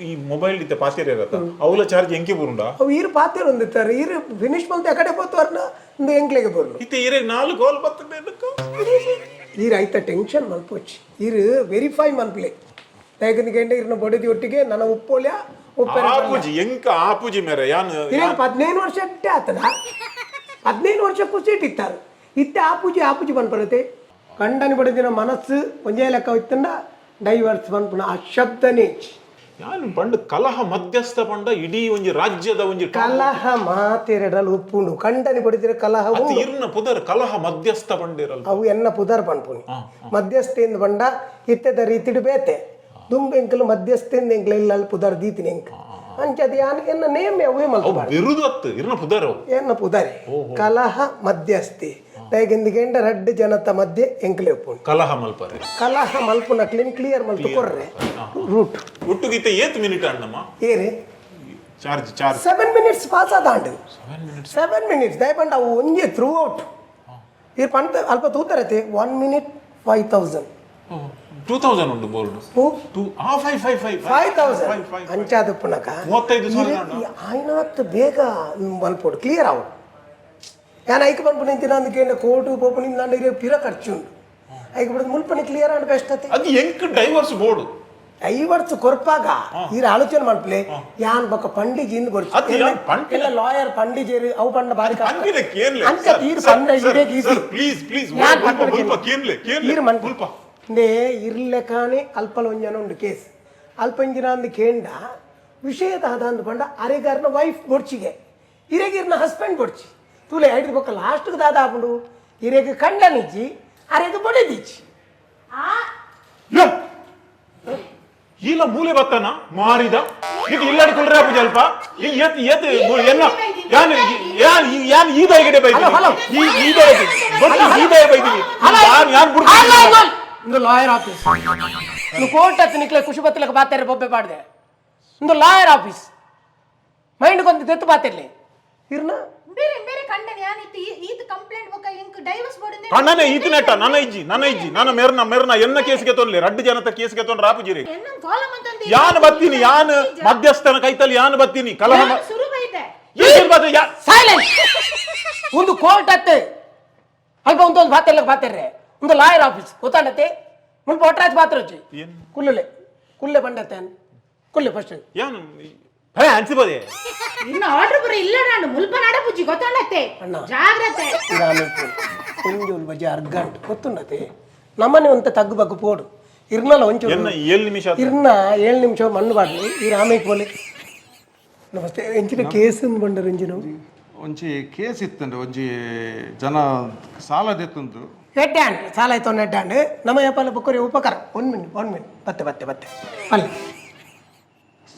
Speaker 3: ಈ ಮೊಬೈಲ್ ಇತ್ತ ಪಾತಿರ ಇರತ್ತ, ಅವಲ ಚಾರ್ಜ್ ಎಂಕಿ ಬುರುಂಡ.
Speaker 1: ಅವು ಈರು ಪಾತಿರ ಒಂದಿತ್ತಾರೆ. ಈರು ಫಿನಿಶ್ ಬಂತು ಆ ಕಡೆ ಪೋತವರ್ನ ಒಂದು ಎಂಕ್ಲೆಗೆ ಬರಲು.
Speaker 3: ಇತ್ತೆ ಈರೆ 4 ಕಾಲ್ ಬರ್ತದೆ.
Speaker 1: ಈರು ಐತ ಟೆನ್ಷನ್ ಮಲ್ಪೊಚ್ಚಿ. ಈರು ವೆರಿಫೈ ಮನ್ಪ್ಲೆ ದಾಯಕಂದ ಇರ್ನ ಬೊಡದಿ ಒಟ್ಟಿಗೆ ನನ್ನ ಉಪ್ಪೋಲ್ಯ ಉಪ್ಪೆರೆ.
Speaker 3: ಆಪುಜಿ ಎಂಕ ಆಪುಜಿ ಮೇರೆ ಯಾನ್.
Speaker 1: ಇರೇನು 15 ವರ್ಷ ಅಟ್ಟೆ ಆತನ. 15 ವರ್ಷ ಕುಸಿಟ್ ಇತ್ತಾರೆ. ಇತ್ತೆ ಆಪುಜಿ ಆಪುಜಿ ಪನ್ಪರತೆ. ಕಂಡನಿ ಬಡದಿನ ಮನಸ್ಸು ಒಂಜೇ ಲೆಕ್ಕ ಇತ್ತಂಡ ಡೈವರ್ಸ್ ಪನ್ಪುನ ಆ ಶಬ್ದನೇ.
Speaker 3: ಯಾನ್ ಪಂಡ ಕಲಹ ಮಧ್ಯಸ್ಥ ಪಂಡ ಇಡೀ ಒಂಜಿ ರಾಜ್ಯದ ಒಂಜಿ
Speaker 1: ಕಲಹ ಮಾತೆರಡಲ್ ಉಪ್ಪುಂಡು. ಕಂಡನಿ ಬಡಿದಿರ ಕಲಹ
Speaker 3: ಅತ್
Speaker 1: ಉಂಡು.
Speaker 3: ಇರ್ನ ಪುದರ್ ಕಲಹ ಮಧ್ಯಸ್ಥ ಪಂಡಿರಲ್.
Speaker 1: ಅವು ಎನ್ನ ಪುದರ್ ಪನ್ಪುನಿ. ಮಧ್ಯಸ್ಥೆಯಿಂದ ಬಂಡ ಇತ್ತೆದ ರೀತಿಡು ಬೇತೆ ದುಂಬು ಎಂಕಲು ಮಧ್ಯಸ್ಥೆಯಿಂದ ಎಂಕ್ಲ ಇಲ್ಲ ಅಲ್ಲಿ ಪುದರ್ ದೀತಿನಿ ಎಂಕ್ ಅಂಚದ ಯಾನ್ ಎನ್ನ ನೇಮ್ ಅವೇ
Speaker 3: ಅವು
Speaker 1: ಮಲ್ಪ.
Speaker 3: ಬಿರುದು ಅತ್ತು ಇರ್ನ ಪುದರ್ ಅವು.
Speaker 1: ಎನ್ನ ಪುದರಿ ಕಲಹ ಮಧ್ಯಸ್ಥಿ. ದಯಗೆಂದಿಗೆಂಡ ರಡ್ಡು ಜನತ ಮಧ್ಯೆ ಎಂಕ್ಲೆ ಉಪ್ಪುಂಡು.
Speaker 3: ಕಲಹ ಮಲ್ಪರೆ.
Speaker 1: ಕಲಹ ಮಲ್ಪುನ ಕ್ಲೀನ್ ಕ್ಲಿಯರ್ ಮಲ್ತು ಕೊರ್ರೆ ರೂಟ್.
Speaker 3: ಒಟ್ಟುಗಿತ್ತ ಏತ್ ಮಿನಿಟ್ ಅಣ್ಣಮ್ಮ?
Speaker 1: ಏರಿ?
Speaker 3: Charge charge.
Speaker 1: 7 minutes pass ಆದಾಂಡು. 7 minutes ದಯಪಂಡ ಅವು ಒಂಜಿ ಥ್ರೂ ಔಟ್ ಈ ಪಂತ ಅಲ್ಪ ತೂತರತೆ. 1 ಮಿನಿಟ್ 5000.
Speaker 3: 2000 ಉಂಟು ಬೋರ್ಡ್.
Speaker 1: ಓ.
Speaker 3: ಟೂ ಆ five five five.
Speaker 1: 5000.
Speaker 3: Five.
Speaker 1: ಅಂಚಾದ ಪುನಕ.
Speaker 3: 35,000 ಉಂಡು.
Speaker 1: ಆಯ್ನಾತ್ ಬೇಗ ಮಲ್ಪೊಡು ಕ್ಲಿಯರ್ ಆವು. ಯಾನ್ ಐಕ್ ಪನ್ಪು ನಿಂತಿನ ಅಂದ್ ಕೋರ್ಟು ಪೋಪು ನಿಂದ ಇರೋ ಪಿರ ಖರ್ಚು ಉಂಡು. ಐಕ್ ಬಿಡುದು ಮುಲ್ಪನಿ ಕ್ಲಿಯರ್ ಆಂಡ್ ಬೆಸ್ಟ್ ಅತೆ.
Speaker 3: ಅದು ಎಂಕ್ divorce board.
Speaker 1: Divorce ಕೊರ್ಪಾಗ ಈರ ಆಲೋಚನೆ ಮಾಡ್ಪ್ಲೆ. ಯಾನ್ ಬೊಕ್ಕ ಪಂಡಿಜಿ ಇಂದ್
Speaker 3: ಅದು ಯಾನ್ ಪಂಡಿನ-
Speaker 1: ಎಲ್ಲ ಲಾಯರ್ ಪಂಡಿಜೇರು ಅವು ಪಂಡ ಬಾರಿ ಕಷ್ಟ.
Speaker 3: ಪಂಡಿನ ಕೇನ್ಲೆ.
Speaker 1: ಅಂಚ ತೀರ್ ಪಂಡ ಇರೇಗ್ ಈಸಿ.
Speaker 3: ಪ್ಲೀಸ್ ಪ್ಲೀಸ್,
Speaker 1: ಯಾನ್
Speaker 3: ಮುಲ್ಪ
Speaker 1: ಪಂಡ
Speaker 3: ಮುಲ್ಪ ಕೇನ್ಲೆ ಕೇನ್ಲೆ.
Speaker 1: ಈರ್ ಮನ್ಪ
Speaker 3: ಮುಲ್ಪ.
Speaker 1: ನೇ ಇರ್ಲೆ ಕಾಣೆ ಅಲ್ಪಲ ಒಂಜನ ಉಂಡು ಕೇಸ್. ಅಲ್ಪ ಒಂಜಿನ ಅಂದ್ ಕೇಂಡ ವಿಷಯ ದಾದ ಅಂದ್ ಪಂಡ ಅರೆಗಾರನ ವೈಫ್ ಬೊಡ್ಚಿಗೆ, ಇರೆಗಿರ್ನ ಹಸ್ಬೆಂಡ್ ಬೊಡ್ಚಿ. ತೂಲೆ ಐಡ್ ಬೊಕ್ಕ ಲಾಸ್ಟ್ಗೆ ದಾದ ಆಪುಂಡು? ಇರೆಗ್ ಕಂಡನಿಜ್ಜಿ, ಅರೆಗ್ ಬೊಡೆದಿಜ್ಜಿ.
Speaker 2: ಆ.
Speaker 3: ಯೋ! ಈಲ ಮೂಲೆ ಬತ್ತನ ಮಾರಿದ ಇದು ಇಲ್ಲಾಡಿ ಕುಲ್ರೆ ಅಪ್ಪು ಅಲ್ಪ ಈ ಏತ್ ಏತ್ ಎನ್ನ ಯಾನ್ ಯಾನ್ ಯಾನ್ ಈ ದಯಗಡೆ
Speaker 1: ಹಲೋ, ಹಲೋ.
Speaker 3: ಬೈತೀನಿ, ಈ ಈ ದಯಗೆ ಬೊಟ್ಟು ಈ ದಯ ಬೈತೀನಿ. ಯಾನ್ ಯಾನ್ ಬುಡ್ತೀನಿ.
Speaker 1: ಇಂದು ಲಾಯರ್ ಆಫೀಸ್. ಇಂದು ಕೋರ್ಟ್ ಹತ್ತು ನಿಕ್ಲೆ ಖುಷಿ ಬತ್ತಲಕ ಬಾತಾರೆ ಬೊಬ್ಬೆ ಪಾಡ್ದೆ. ಇಂದು lawyer office. Mind ಕೊಂದು ತೆತ್ತು ಬಾತಿರ್ಲಿ ಇರ್ನ.
Speaker 2: ಬೇರೆ ಬೇರೆ ಕಂಡನಿ ಯಾನಿತ್ತು ಈತ ಕಂಪ್ಲೇಂಟ್ ಬೊಕ್ಕ ಎಂಕ್ ಡೈವರ್ಸ್ ಬೋರ್ಡ್.
Speaker 3: ಕಣ್ಣನೆ ಈತ ನೆಟ್ಟ ನನ್ನ ಇಜ್ಜಿ, ನನ್ನ ಇಜ್ಜಿ, ನನ್ನ ಮೆರ್ನ ಮೆರ್ನ ಎನ್ನ ಕೇಸ್ಗೆ ತೊನ್ಲೆ ರಡ್ಡು ಜನತ ಕೇಸ್ಗೆ ತೊನ್ ರಾಪುಜಿರಿ.
Speaker 2: ಎನ್ನಂ ಕಾಲಮ್ ಅಂತಂದು.
Speaker 3: ಯಾನ್ ಬತ್ತೀನಿ, ಯಾನ್ ಮಧ್ಯಸ್ಥನ ಕೈತಲ್ಲಿ ಯಾನ್ ಬತ್ತೀನಿ ಕಲಹ
Speaker 2: ಶುರು ಬೈತೆ.
Speaker 3: ಏನ್ ಬತ್ತ
Speaker 1: ಸೈಲೆನ್ಸ್! ಒಂದು ಕೋರ್ಟ್ ಅತ್ತೆ ಅಲ್ಪ ಒಂದೊಂದು ಬಾತೆಲ್ಲ ಬಾತೆರ್ರೆ. ಒಂದು ಲಾಯರ್ ಆಫೀಸ್ ಗೊತ್ತಾಂಡತ್ತೆ. ಮುಲ್ಪ ಒಟ್ರಾಜ್ ಬಾತ್ರ వచ్చి.
Speaker 3: ಏನ್?
Speaker 1: ಕುಲ್ಲಲೆ ಕುಲ್ಲೆ ಬಂಡತ್ತೆ ಕುಲ್ಲೆ ಫಸ್ಟ್.
Speaker 3: ಯಾನ್ ಹೇ ಅನ್ಸಿಬೋದೆ.
Speaker 2: ಇನ್ನು ಆರ್ಡರ್ ಬರ ಇಲ್ಲ. ನಾನು ಮುಲ್ಪ ನಾಡ ಬುಜ್ಜಿ ಗೊತ್ತಾಂಡತ್ತೆ.
Speaker 1: ಅಣ್ಣ.
Speaker 2: ಜಾಗ್ರತೆ.
Speaker 1: ಒಂಜಿ ಬಜೆ ಅರ್ಗಂಟ್ ಗೊತ್ತುಂಡತೆ. ನಮ್ಮನೆ ಒಂತ ತಗ್ಗು ಬಗ್ಗು ಪೋಡು ಇರ್ನಲ್ಲ ಒಂಚೂರು.
Speaker 3: ಎನ್ನ 7 ನಿಮಿಷ ಆತು.
Speaker 1: ಇರ್ನ 7 ನಿಮಿಷ ಮಣ್ಣು ಬಾಡ್ಲಿ. ಈ ರಾಮೇಕ್ ಬೋಲೆ. ನಮಸ್ತೆ, ಎಂಚಿನ ಕೇಸ್ ಬಂಡರು ಎಂಚಿನ?
Speaker 4: ಒಂಜಿ ಕೇಸ್ ಇತ್ತಂಡು, ಒಂಜಿ ಜನ ಸಾಲ ದೆತ್ತುಂದು.
Speaker 1: ಹೆಡ್ ಹ್ಯಾಂಡ್ ಸಾಲ ಆಯ್ತು ಹೆಡ್ ಹ್ಯಾಂಡ್. ನಮ್ಮ ಯಪಾಲ ಬುಕ್ಕರಿ ಉಪಕಾರ. 1 ಮಿನಿಟ್ 1 ಮಿನಿಟ್, ಬತ್ತೆ ಬತ್ತೆ ಬತ್ತೆ ಪಲ್ಲೆ.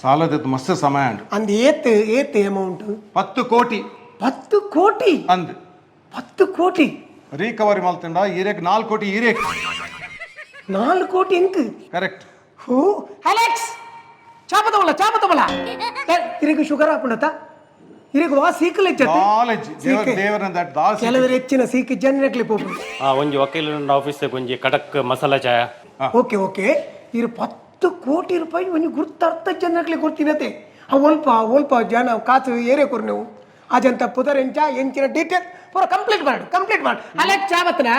Speaker 4: ಸಾಲದ ಮಸ್ತ್ ಸಮಯ ಉಂಡು.
Speaker 1: ಅಂದ್ ಏತ್ ಏತ್ ಅಮೌಂಟ್?
Speaker 4: 10 ಕೋಟಿ.
Speaker 1: 10 ಕೋಟಿ?
Speaker 4: ಅಂದ್.
Speaker 1: 10 ಕೋಟಿ.
Speaker 4: ರಿಕವರಿ ಮಲ್ತಂಡ ಈರೇಕ್ 4 ಕೋಟಿ ಈರೇಕ್.
Speaker 1: 4 ಕೋಟಿ ಇಂಕ್?
Speaker 4: ಕರೆಕ್ಟ್.
Speaker 1: ಹೂ, ಅಲೆಕ್ಸ್, ಚಾಪತವಲ್ಲ, ಚಾಪತವಲ್ಲ. ಇರಿಗೆ ಶುಗರ್ ಹಾಕೊಂಡತ? ಇರಿಗೆ ವಾ ಸೀಕಲ್ ಹೆಚ್ಚತ್ತೆ?
Speaker 4: ನಾಲೆಜ್ ದೇವರನ್ನ that ದಾಲ್.
Speaker 1: ಕೆಲವರು ಹೆಚ್ಚಿನ ಸೀಕ್ ಜನರೇಟ್ಲಿ ಪೋಪು.
Speaker 5: ಆ ಒಂಜಿ ವಕೀಲನ ಆಫೀಸ್ ಒಂಜಿ ಕಡಕ್ ಮಸಾಲಾ ಚಾಯ.
Speaker 1: ಓಕೆ ಓಕೆ, ಇರು 10 ಕೋಟಿ ರೂಪಾಯಿ ಒಂಜಿ ಗುರ್ತರ್ಥ ಜನಕ್ಲೆ ಕೊಡ್ತೀನತೆ. ಆ ಒಲ್ಪ ಒಲ್ಪ ಜನ ಕಾಸು ಏರೇ ಕೊರು ನೀವು ಅಜಂತ ಪುದರ್ ಎಂಚ ಎಂಚಿನ ಡೀಟೇಲ್ ಪೂರ ಕಂಪ್ಲೀಟ್ ಮಾಡು, ಕಂಪ್ಲೀಟ್ ಮಾಡು. ಅಲೆಕ್ಸ್, ಚಾವತ್ನ.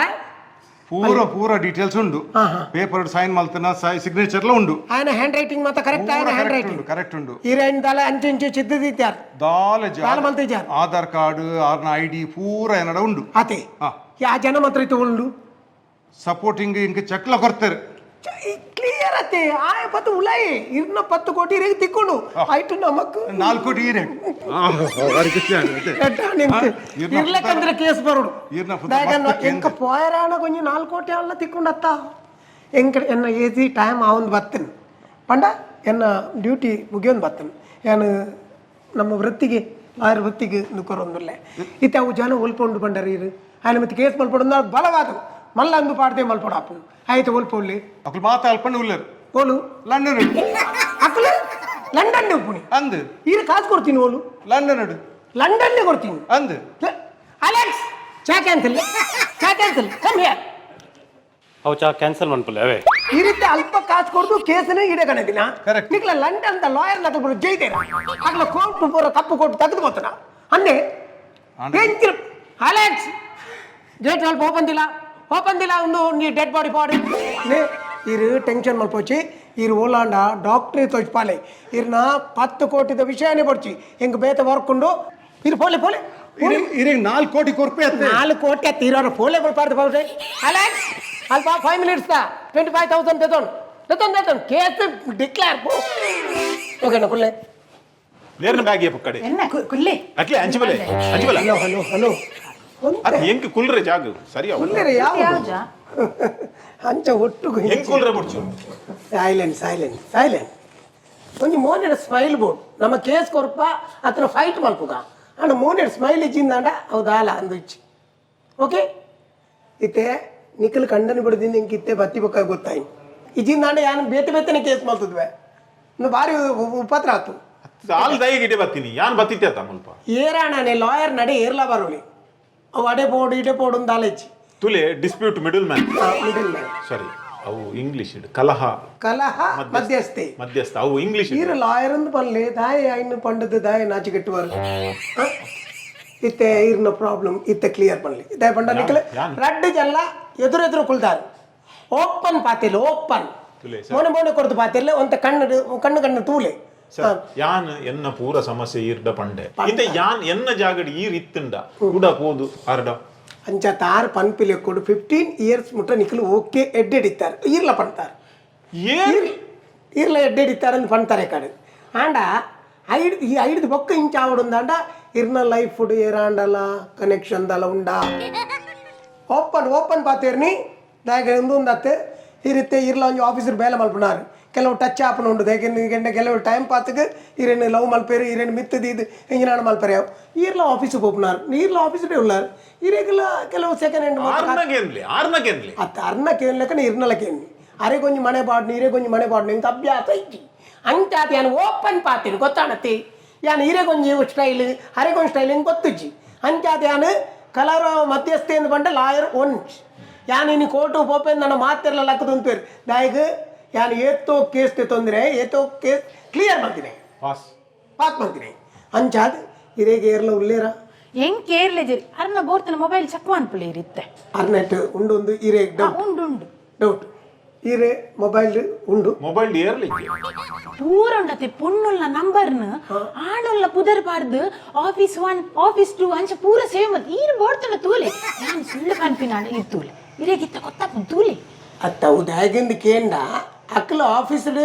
Speaker 4: ಪೂರ ಪೂರ ಡೀಟೇಲ್ಸ್ ಉಂಡು.
Speaker 1: ಹಾ, ಹಾ.
Speaker 4: ಪೇಪರ್ ಸೈನ್ ಮಲ್ತನ ಸಿಗ್ನೇಚರ್ ಎಲ್ಲ ಉಂಡು.
Speaker 1: ఆయన హ్యాండ్ రైటిಂಗ್ ಮಾತ್ರ ಕರೆಕ್ಟ್? ఆయన hand
Speaker 4: correct
Speaker 1: writing
Speaker 4: ಉಂಡು, ಕರೆಕ್ಟ್ ಉಂಡು.
Speaker 1: ಹೀರೋಯಿನ್ ದಾಲ ಅಂಚು ಇಂಚು ಚಿದ್ದಿದ್ದಾರು.
Speaker 4: ದಾಲೆಜ್.
Speaker 1: ದಾಲ ಮಲ್ತಿಜಾರ್.
Speaker 4: ಆಧಾರ್ ಕಾರ್ಡ್, ಆರ್ನ ಐಡಿ ಪೂರ ಏನಡ ಉಂಡು.
Speaker 1: ಆತೆ.
Speaker 4: ಹಾ.
Speaker 1: ಯಾ ಜನ ಮಾತ್ರ ಇತ್ತು ಉಂಡು.
Speaker 4: ಸಪೋರ್ಟಿಂಗ್ ಇಂಕ ಚೆಕ್ಲ ಕೊರ್ತಾರೆ.
Speaker 1: ಕ್ಲಿಯರ್ ಅತ್ತೆ. ಆಯ ಪತ್ತು ಉಲಾಯಿ ಇರ್ನ 10 ಕೋಟಿ ರೇಗ್ ತಿಕ್ಕೊಂಡು ಆಯ್ತು ನಮಕ್.
Speaker 4: 4 ಕೋಟಿ ಈರೆ.
Speaker 1: ಇರ್ಲಕ್ಕಂದ್ರೆ ಕೇಸ್ ಬರೋಡು.
Speaker 4: ಇರ್ನ ಪುತ್ತ
Speaker 1: ದಾಯಗನ್ನ
Speaker 4: ಮಸ್ತ್
Speaker 1: ಎಂಕ ಪೋಯರಾಣ ಕೊಂಚ 4 ಕೋಟಿ ಅಲ್ಲ ತಿಕ್ಕೊಂಡತ್ತ. ಎಂಕ ಎನ್ನ ಏಜಿ ಟೈಮ್ ಆವೊಂದು ಬತ್ತನ್ ಪಂಡ ಎನ್ನ ಡ್ಯೂಟಿ ಮುಗಿಯೊಂದು ಬತ್ತನ್. ಏನು ನಮ್ಮ ವೃತ್ತಿಗೆ, ಲಾಯರ್ ವೃತ್ತಿಗೆ ನುಕೊರೊಂದುಲ್ಲೆ. ಇತ್ತೆ ಅವು ಜನ ಒಲ್ಪೊಂಡು ಪಂಡರು ಇರು ఆయన ಮತ್ತೆ ಕೇಸ್ ಮಲ್ಪೊಡು ಬಲವಾದ ಮಲ್ಲ ಅಂದು ಪಾಡ್ದೆ ಮಲ್ಪೊಡು ಅಪ್ಪು ಆಯ್ತು ಒಲ್ಪೊಳ್ಳಿ.
Speaker 4: ಅಕ್ಲು ಮಾತ ಅಲ್ಪಂಡು ಉಲ್ಲರ್.
Speaker 1: ಓಲು?
Speaker 4: ಲಂಡನ್.
Speaker 1: ಅಕ್ಲು ಲಂಡನ್ ಉಪ್ಪುನಿ?
Speaker 4: ಅಂದ್.
Speaker 1: ಇರು ಕಾಸು ಕೊಡ್ತೀನಿ ಓಲು?
Speaker 4: ಲಂಡನ್.
Speaker 1: ಲಂಡನ್ ಕೊಡ್ತೀನಿ.
Speaker 4: ಅಂದ್.
Speaker 1: ಅಲೆಕ್ಸ್, ಚಾ ಕ್ಯಾನ್ಸಲ್, ಚಾ cancel, come here.
Speaker 5: ಅವು ಚಾ ಕ್ಯಾನ್ಸಲ್ ಮನ್ಪುಲೆ ಅವೇ.
Speaker 1: ಈ ರೀತಿ ಅಲ್ಪ ಕಾಸು ಕೊಡ್ದು ಕೇಸನೇ ಇಡಗಣದಿನ.
Speaker 4: Correct.
Speaker 1: ನಿಕ್ಲ London the lawyer ನಕಲ್ ಬರೋ ಜೈದೇರ ಅಗ್ಲ ಕೋರ್ಟ್ ಪೂರ ಕಪ್ಪು ಕೋರ್ಟ್ ತೆಗೆದು పోతున్నా ಅಂದೆ. ಅಲೆಕ್ಸ್, ಗೇಟ್ ಸ್ವಲ್ಪ ಓಪನ್ ದಿಲ್ಲ, ಓಪನ್ ದಿಲ್ಲ. ಒಂದು ನೀ ಡೆಡ್ ಬಾಡಿ ಪಾಡು ನೇ. ಇರು ಟೆನ್ಷನ್ ಮಲ್ಪೋಚಿ. ಇರು ಓಲಾಂಡ ಡಾಕ್ಟ್ರಿ ತೋಚ್ಪಾಲೆ. ಇರ್ನ 10 ಕೋಟಿದ ವಿಷಯನೇ ಪಡ್ಚಿ. ಹೆಂಗ್ ಬೇತ ವರ್ಕ್ ಉಂಡು. ಇರು ಪೋಲೆ ಪೋಲೆ.
Speaker 4: ಇರೇಗ್ 4 ಕೋಟಿ ಕೊರ್ಪೆ ಅತ್ತೆ.
Speaker 1: 4 ಕೋಟಿ ಅತ್ತ ಇರೋರು ಪೋಲೆ ಕೊಡ್ಬಾರ್ದು ಪೌಡ್ರೆ. ಅಲೆಕ್ಸ್, ಅಲ್ಪ 5 ಮಿನಿಟ್ಸ್ 25,000 ತೆತೋನ್ ತೆತೋನ್ ತೆತೋನ್ ಕೇಸ್ ಡಿಕ್ಲೇರ್. ಓಕೆನಾ ಕುಲ್ಲೆ?
Speaker 3: ನೇರ್ನ ಬ್ಯಾಗ್ ಏಪ ಕಡೆ.
Speaker 2: ಎನ್ನ ಕುಲ್ಲೆ.
Speaker 3: ಅಟ್ಲೆ ಅಂಚುಬಲೆ ಅಂಚುಬಲ.
Speaker 1: Hello hello hello.
Speaker 3: ಅದು ಎಂಕ್ ಕುಲ್ರೆ ಜಾಗ ಸರಿ ಅವು.
Speaker 1: ಕುಲ್ಲೆರೆ ಯಾವ
Speaker 2: ಯಾವ್ಜಾ?
Speaker 1: ಅಂಚ ಒಟ್ಟು.
Speaker 3: ಎಂಕ್ ಕುಲ್ರೆ ಬುಡ್ಚು.
Speaker 1: Silent, silent, silent. ಒಂಜಿ ಮೋನೆಡ್ ಸ್ಮೈಲ್ ಬೋರ್ಡ್ ನಮ್ಮ ಕೇಸ್ ಕೊರ್ಪ ಅತನ ಫೈಟ್ ಮಲ್ಪುಗ ಅಂಡ ಮೋನೆಡ್ ಸ್ಮೈಲ್ ಇಜ್ಜಿಂದಾಂಡ ಅವು ದಾಲ ಅಂದು ಇಚ್ಚಿ. ಓಕೆ, ಇತ್ತೆ ನಿಖಲ್ ಕಂಡನ ಬಿಡದಿಂದ ಇಂಕ ಇತ್ತೆ ಬತ್ತಿ ಬೊಕ್ಕ ಗೊತ್ತಾಯಿ ಇಜ್ಜಿಂದಾಂಡ ಯಾನ್ ಬೇತೆ ಬೇತೆನೆ ಕೇಸ್ ಮಲ್ತದ್ವೆ ಇನ್ನು ಭಾರಿ ಉಪದ್ರ ಆತು.
Speaker 3: ಆಲ್ ದಯಗಿಡೆ ಬತ್ತೀನಿ ಯಾನ್ ಬತ್ತಿತ್ತೆ ಆತ ಮುಲ್ಪ.
Speaker 1: ಏರಾಣನೆ ಲಾಯರ್ ನಡೆ ಏರ್ಲಾ ಬರೋಲಿ ಅವು ಅಡೆ ಬೋರ್ಡ್ ಇಡೆ ಬೋರ್ಡ್ ಒಂದು ಆಲೇಚಿ.
Speaker 3: ತುಲೆ dispute middle man.
Speaker 1: Middle man.
Speaker 3: ಸಾರಿ, ಅವು ಇಂಗ್ಲಿಷ್ ಇಡು ಕಲಹ.
Speaker 1: ಕಲಹ ಮಧ್ಯಸ್ಥೆ.
Speaker 3: ಮಧ್ಯಸ್ಥ ಅವು ಇಂಗ್ಲಿಷ್.
Speaker 1: ಈರು ಲಾಯರ್ ಅಂದ್ ಪನ್ಲೆ ದಾಯ ಐನು ಪಂಡದ ದಾಯ ನಾಚಿಕೆಟ್ಟುವರು. ಇತ್ತೆ ಈರ್ನ ಪ್ರಾಬ್ಲಮ್ ಇತ್ತೆ ಕ್ಲಿಯರ್ ಪನ್ಲೆ ದಾಯ ಪಂಡ ನಿಕಲೆ.
Speaker 3: ಯಾನ್?
Speaker 1: ರಡ್ಡು ಜಲ್ಲ ಎದುರು ಎದುರು ಕುಲ್ದಾರು. ಓಪನ್ ಪಾತಿಲ್ಲ, ಓಪನ್.
Speaker 3: ತುಲೆ ಸರ್.
Speaker 1: ಮೋನೆ ಮೋನೆ ಕೊಡ್ದು ಪಾತಿಲ್ಲ ಒಂತ ಕಣ್ಣು ಕಣ್ಣು ಕಣ್ಣು ತೂಲೆ.
Speaker 3: ಸರ್, ಯಾನ್ ಎನ್ನ ಪೂರ ಸಮಸ್ಯೆ ಈರ್ಡ ಪಂಡೆ. ಇತ್ತೆ ಯಾನ್ ಎನ್ನ ಜಾಗಡ್ ಈರ್ ಇತ್ತುಂಡ ಕೂಡ ಪೋದು ಆರ್ಡ.
Speaker 1: ಅಂಚ ತಾರ್ ಪನ್ಪಿಲೆ ಕೊಡು. 15 ಇಯರ್ಸ್ ಮುಟ್ಟ ನಿಕಲು ಓಕೆ ಎಡ್ಡೆಡಿತ್ತಾರೆ ಈರ್ಲ ಪಂತಾರೆ.
Speaker 3: ಏರ್
Speaker 1: ಈರ್ಲ ಎಡ್ಡೆಡಿತ್ತಾರೆ ಅಂತ ಪಂತಾರೆ ಕಡೆ. ಆಂಡ ಐಡ್ ಈ ಐಡ್ದು ಬೊಕ್ಕ ಇಂಚ ಆವಡುಂದಾಂಡ ಇರ್ನ ಲೈಫ್ ಫುಡ್ ಏರಾಂಡಲ ಕನೆಕ್ಷನ್ ದಲ ಉಂಡಾ? ಓಪನ್ ಓಪನ್ ಪಾತೇರ್ನಿ ದಾಯಕ ಉಂದು ಅತ್ತೆ. ಈ ರೀತಿ ಇರ್ಲ ಒಂಜಿ ಆಫೀಸರ್ ಬೇಲೆ ಮಲ್ಪುನಾರು ಕೆಲವು ಟಚ್ ಆಪನ ಉಂಡು. ದಾಯಕ ಕೆಲವು ಟೈಮ್ ಪಾತ್ಗೆ ಇರೇನು ಲವ್ ಮಲ್ಪೇರು, ಇರೇನು ಮಿತ್ತದ ಇದು ಎಂಜಿನಾಣ ಮಲ್ಪೇರು. ಯಾವ ಈರ್ಲ ಆಫೀಸಿಗೆ ಹೋಗ್ನಾರು, ಈರ್ಲ ಆಫೀಸ್ ಉಳ್ಳಾರು ಇರೇಗಲ ಕೆಲವು ಸೆಕೆಂಡ್ ಹ್ಯಾಂಡ್.
Speaker 3: ಆರ್ನಗೇನ್ಲಿ ಆರ್ನಗೇನ್ಲಿ.
Speaker 1: ಅತ್ತ ಅರ್ನ ಕೇಳಲೆಕ್ಕನ ಇರ್ನಲ ಕೇಳಿ ಅರೆ ಕೊಂಚ ಮನೆ ಪಾಡ್ನು ಇರೇ ಕೊಂಚ ಮನೆ ಪಾಡ್ನು ಇಂಕ ಅಭ್ಯಾಸ ಇಜ್ಜಿ. ಅಂಚಾತ ಯಾನ್ ಓಪನ್ ಪಾತಿರು ಗೊತ್ತಾಣತಿ. ಯಾನ್ ಇರೇ ಕೊಂಚ ಸ್ಟೈಲ್ ಅರೆ ಕೊಂಚ ಸ್ಟೈಲ್ ಹಿಂಗೆ ಗೊತ್ತಿಜ್ಜಿ. ಅಂಚಾತ ಯಾನ್ ಕಲರ ಮಧ್ಯಸ್ಥೆ ಎಂದು ಪಂಡ ಲಾಯರ್ ಒನ್. ಯಾನ್ ಇನಿ ಕೋರ್ಟು ಪೋಪೆಂದು ನನ್ನ ಮಾತಿರ್ಲ ಲಕ್ಕದ ಉಂಪೇರು. ದಾಯಗ್ ಯಾನ್ ಏತೋ ಕೇಸ್ ತೊಂದರೆ ಏತೋ ಕೇಸ್ ಕ್ಲಿಯರ್ ಮಾಡ್ತೀನಿ.
Speaker 3: ಪಾಸ್.
Speaker 1: ಪಾಸ್ ಮಾಡ್ತೀನಿ. ಅಂಚಾದ ಇರೇಗೆ ಏರ್ಲ ಉಲ್ಲೇರ?
Speaker 2: ಎಂಕ್ ಏರ್ಲೆ ಜರಿ ಅರ್ನ ಬೋರ್ತನ ಮೊಬೈಲ್ ಚಕ್ ಅನ್ಪುಲೆ ಇರುತ್ತೆ.
Speaker 1: ಅರ್ನೆಟ್ ಉಂಡು ಒಂದು ಇರೇ ಡೌಟ್.
Speaker 2: ಉಂಡು ಉಂಡು.
Speaker 1: ಡೌಟ್ ಇರೇ ಮೊಬೈಲ್ ಉಂಡು.
Speaker 3: ಮೊಬೈಲ್ ಏರ್ಲಿ.
Speaker 2: ಪೂರ ಉಂಡತೆ ಪೊಣ್ಣುಲ್ಲ ನಂಬರ್ನ ಆಣುಲ್ಲ ಪುದರ್ ಪಾಡ್ದು ಆಫೀಸ್ 1 ಆಫೀಸ್ 2 ಅಂಚ ಪೂರ ಸೇವ್ ಮಲ್ತ್ ಈರ್ ಬೋರ್ತನ ತೂಲೆ. ನಾನು ಸುಳ್ಳು ಪನ್ಪಿನಾಂಡ ಇರ್ ತೂಲೆ ಇರೇಗಿತ್ತ ಗೊತ್ತಾಪು ತೂಲೆ.
Speaker 1: ಅತ್ತ ಉದಾಗಿಂದ ಕೇಂಡ ಅಕ್ಲ ಆಫೀಸ್ಡ್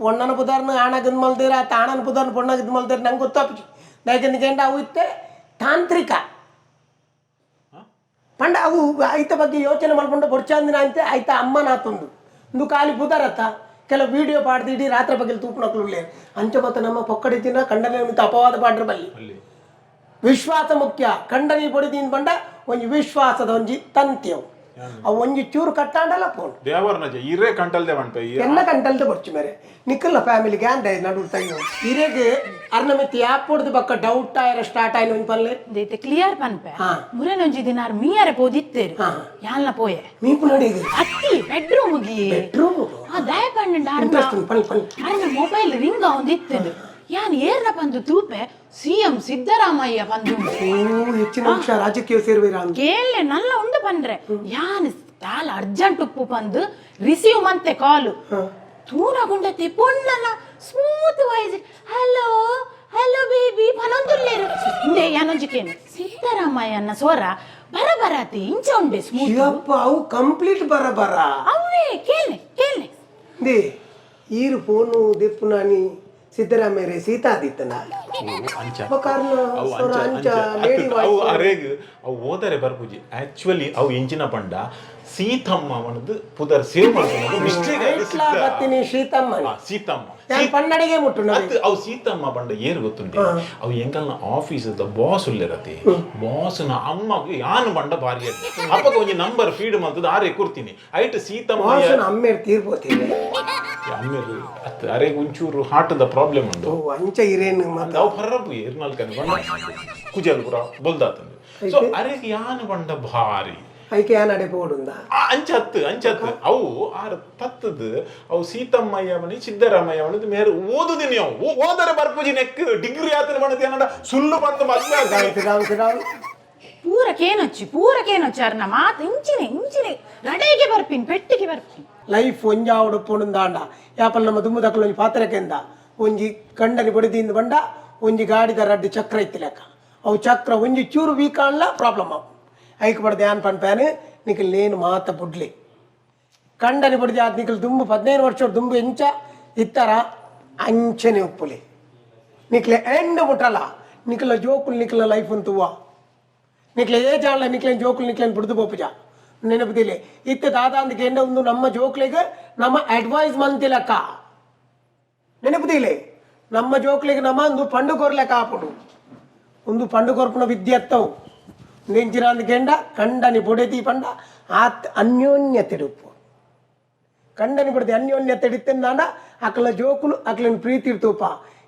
Speaker 1: ಪೊಣ್ಣನ ಪುದಾರ್ನ ಆಣಗಿಂದ ಮಲ್ದೇರ ಆತ ಆಣನ ಪುದಾರ್ನ ಪೊಣ್ಣಗಿಂದ ಮಲ್ದೇರ ನಂಗೆ ಗೊತ್ತಾಪುಜಿ. ದಾಗಿಂದ ಕೇಂಡ ಅವು ಇತ್ತೆ ತಾಂತ್ರಿಕ ಪಂಡ ಅವು ಐತ ಬಗ್ಗೆ ಯೋಚನೆ ಮಾಡ್ಕೊಂಡು ಬೊಡ್ಚಾಂದಿನ ಅಂತೆ ಐತ ಅಮ್ಮನ ಆತೊಂದು ಇಂದು ಖಾಲಿ ಪುದಾರತ್ತ. ಕೆಲವು ವಿಡಿಯೋ ಪಾಡ್ದು ಇಡೀ ರಾತ್ರಿ ಬಗ್ಗೆ ತೂಪುನಕ್ಲು ಅಂಚ ಮತ್ತೆ ನಮ್ಮ ಪೊಕ್ಕಡಿತಿನ ಕಂಡನೆ ಮಿತ್ತ ಅಪವಾದ ಪಾಡ್ರ ಬಲ್ಲಿ.
Speaker 3: ಅಲ್ಲಿ.
Speaker 1: ವಿಶ್ವಾಸ ಮುಖ್ಯ. ಕಂಡನಿ ಪೊಡಿದೀನ್ ಪಂಡ ಒಂಜಿ ವಿಶ್ವಾಸದ ಒಂಜಿ ತಂತ್ಯವು, ಅವು ಒಂಜಿ ಚೂರು ಕಟ್ಟಾಂಡಲ ಪೋಂಡು.
Speaker 3: ದೇವರ್ನಜ ಇರೇ ಕಂಟಲ್ದೆ ಪನ್ಪೆ.
Speaker 1: ಎನ್ನ ಕಂಟಲ್ದ ಬೊರ್ಚು ಮೇರೆ ನಿಕ್ಕಲ್ಲ ಫ್ಯಾಮಿಲಿ ಗ್ಯಾಂಡ ನಡು ತಯ್ಯೋ ಇರೆಗ್ ಅರ್ನ ಮಿತ್ತ್ ಯಾಪೊಡ್ದು ಬಕ್ಕ ಡೌಟ್ ಆಯರ ಸ್ಟಾರ್ಟ್ ಆಯ್ನ ಒಂಜಿ ಪಲ್ಲೆ.
Speaker 2: ದೇತೆ ಕ್ಲಿಯರ್ ಪನ್ಪೆ.
Speaker 1: ಹಾ.
Speaker 2: ಮುರೇನೊಂಜಿ ದಿನ ಆರ್ ಮೀಯರೆ ಪೋದಿತ್ತೇರು.
Speaker 1: ಹಾ.
Speaker 2: ಯಾಲ್ನ ಪೋಯೆ.
Speaker 1: ಮೀಪು ನಡಿಗೆ?
Speaker 2: ಅತ್ತಿ, ಬೆಡ್ರೂಮ್ ಗಿ.
Speaker 1: ಬೆಡ್ರೂಮ್?
Speaker 2: ಆ ದಾಯ ಪಂಡ.
Speaker 1: ಇಂಟ್ರೆಸ್ಟ್ ಪಲ್ ಪಲ್.
Speaker 2: ಅರ್ನ ಮೊಬೈಲ್ ರಿಂಗ್ ಅವಂದಿತ್ತದು. ಯಾನ್ ಏರ್ನ ಪಂದು ತೂಪೆ, ಸಿಎಂ ಸಿದ್ದರಾಮಯ್ಯ ಪಂದು.
Speaker 1: ಓ, ಹೆಚ್ಚಿನ ಅಂಶ ರಾಜಕೀಯ ಸೇರುವಿರ ಅಂತ.
Speaker 2: ಕೇಳ್ಲೆ, ನಲ್ಲ ಉಂಡು ಪಂಡ್ರೆ ಯಾನ್ ತಾಲ ಅರ್ಜೆಂಟ್ ಉಪ್ಪು ಪಂದು ರಿಸೀವ್ ಮಂತೆ ಕಾಲು. ತೂನಗುಂಡತೆ ಪೊಣ್ಣನ smooth voice, "Hello, hello baby" ಪನೊಂದುಲ್ಲೇರು. ಇಂದೆ ಯಾನೊಂಜಿಕೇನು ಸಿದ್ದರಾಮಯ್ಯನ ಸ್ವರ ಬರ ಬರಾತಿ ಇಂಚ ಉಂಡೆ ಸ್ಮೂತ್.
Speaker 1: ಯಪ್ಪ, ಅವು ಕಂಪ್ಲೀಟ್ ಬರ ಬರ.
Speaker 2: ಅವೇ, ಕೇಳ್ಲೆ ಕೇಳ್ಲೆ.
Speaker 1: They ಈರು ಫೋನು ದೆಪ್ಪುನಾನಿ ಸಿದ್ದರಾಮಯ್ಯ ಸೀತಾ ಆದಿತ್ತನ?
Speaker 3: ಅಂಚ.
Speaker 1: ಕಾರಣ
Speaker 3: ಅವು
Speaker 1: ಸ್ವರ
Speaker 3: ಅಂಚ.
Speaker 1: ಅಂಚ ಲೇಡಿ.
Speaker 3: ಅಂಚ ಅವು ಅರೇಗ್ ಅವು ಓದರೆ ಬರ್ಪುಜಿ. ಆಕ್ಚುಲಿ ಅವು ಎಂಚಿನ ಪಂಡ ಸೀತಮ್ಮ ಅವನದು ಪುದರ್ ಸೇವ್ ಮಾಡ್ಕೊಂಡು ಮಿಸ್ಟೇಕ್ ಆಗಿ ಸಿದ್ದ-
Speaker 1: ಬತ್ತೀನಿ ಸೀತಮ್ಮ.
Speaker 3: ಆ, ಸೀತಮ್ಮ.
Speaker 1: ಯಾನ್ ಪನ್ನಡಿಗೆ ಮುಟ್ಟು.
Speaker 3: ಅತ್, ಅವು ಸೀತಮ್ಮ ಪಂಡ ಏರ್ ಗೊತ್ತುಂಟೆ? ಅವು ಎಂಕಲ್ನ ಆಫೀಸ್ ಬಾಸ್ ಉಲ್ಲೆರತಿ, ಬಾಸ್ನ ಅಮ್ಮಗ್ ಯಾನ್ ಪಂಡ ಭಾರಿ ಅಡ್ಡೆ. ಅಪ್ಪಗ ಒಂಜಿ ನಂಬರ್ ಫೀಡ್ ಮಲ್ತದ ಆರೆ ಕೊರ್ತೀನಿ ಐಟ್ ಸೀತಮ್ಮ.
Speaker 1: ವಾಸನ ಅಮ್ಮೇರ್ ತೀರ್ಪೋತೀವಿ.
Speaker 3: ಅಮ್ಮೆರ್ ಅತ್, ಅರೆಗ್ ಒಂಚೂರು ಹಾರ್ಟ್ the problem ಉಂಡು.
Speaker 1: ಓ, ಅಂಚ ಇರೇನು ಮತ್ತ.
Speaker 3: ಅವು ಪರ್ರಪು ಏರ್ನಾಲ್ಕನೆ ಬಣ್ಣ ಕುಜಲ್ ಪುರ ಬೊಲ್ದಾತಂದು. ಸೊ ಅರೆಗ್ ಯಾನ್ ಪಂಡ ಭಾರಿ.
Speaker 1: ಐಕೆ ಯಾನ್ ಅಡೆ ಪೋಡುಂದ?
Speaker 3: ಆ, ಅಂಚತ್ತು ಅಂಚತ್ತು. ಅವು ಆರ್ ತತ್ತದು ಅವು ಸೀತಮ್ಮಯ್ಯ ಮನಿ ಸಿದ್ದರಾಮಯ್ಯ ಮನಿ ಮೇರೆ ಓದುದಿನಿ. ಅವು ಓದರೆ ಬರ್ಪುಜಿ. ನೆಕ್ ಡಿಗ್ರಿ ಆತನ ಬಣ್ಣದ ಏನಂಡ ಸುಳ್ಳು ಬಂದು ಮದ್ವೆ ಆಗ್ತಾನೆ.
Speaker 1: ಸಿರಾಮ್ ಸಿರಾಮ್.
Speaker 2: ಪೂರ ಕೇನೊಚ್ಚಿ, ಪೂರ ಕೇನೊಚ್ಚಿ. ಅರ್ನ ಮಾತು ಇಂಚಿನೆ ಇಂಚಿನೆ ರಡೆಗೆ ಬರ್ಪಿನ್, ಪೆಟ್ಟಿಗೆ ಬರ್ಪಿನ್.
Speaker 1: ಲೈಫ್ ಒಂಜಾವಡು ಪೋಣುಂದಾಂಡ ಯಾಪಲ್ ನಮ್ಮ ದುಮ್ಮು ದಕ್ಕಲು ಒಂಜಿ ಪಾತ್ರಕ್ಕೆಂದ ಒಂಜಿ ಕಂಡನಿ ಬಡಿದಿಂದ ಬಂಡ ಒಂಜಿ ಗಾಡಿದ ರಡ್ಡು ಚಕ್ರ ಇತ್ತಿಲೆಕ್ಕ. ಅವು ಚಕ್ರ ಒಂಜಿ ಚೂರು ವೀಕ್ ಆನ್ಲ ಪ್ರಾಬ್ಲಮ್ ಆವು. ಐಕ್ ಬಡ್ದು ಯಾನ್ ಪನ್ಪ್ಯಾನು, ನಿಖಲ್ ನೇನು ಮಾತ ಬುಡ್ಲಿ. ಕಂಡನಿ ಬಡ್ದು ಆತ್ ನಿಖಲ್ ದುಂಬು 15 ವರ್ಷ ದುಂಬು ಎಂಚ ಇತ್ತರ ಅಂಚನೆ ಉಪ್ಪುಲಿ. ನಿಕ್ಲೆ ಎಂಡ್ ಮುಟ್ಟಲ್ಲ ನಿಖಲ ಜೋಕುಲ್ ನಿಖಲ ಲೈಫ್ ಅಂತುವ. ನಿಕ್ಲೆ ಏ ಜಾಣ ನಿಕ್ಲೇನ್ ಜೋಕುಲ್ ನಿಕ್ಲೇನ್ ಬಿಡ್ದು ಪೋಪುಜ ನೆನಪುದಿಲ್ಲ. ಇತ್ತೆ ದಾದಾಂದಿಗೆ ಎಂಡ ಒಂದು ನಮ್ಮ ಜೋಕ್ಲಿಗೆ ನಮ್ಮ ಅಡ್ವೈಸ್ ಮಂತಿಲಕ್ಕ ನೆನಪುದಿಲ್ಲ. ನಮ್ಮ ಜೋಕ್ಲಿಗೆ ನಮ್ಮ ಒಂದು ಪಂಡು ಕೊರ್ಲೆಕ್ಕ ಆಪುಡು. ಒಂದು ಪಂಡು ಕೊರ್ಪುನ ವಿದ್ಯತ್ತವು ನೆಂಚಿರಾಂದ ಕೆಂಡ ಕಂಡನಿ ಬೊಡೆತಿ ಪಂಡ ಆತ್ ಅನ್ಯೋನ್ಯತೆಡುಪ್ಪು. ಕಂಡನಿ ಬೊಡೆದಿ ಅನ್ಯೋನ್ಯತೆ ಇತ್ತೆಂದಾಂಡ ಅಕಲ ಜೋಕುಲು ಅಕ್ಲನ್ ಪ್ರೀತಿ ತೂಪ.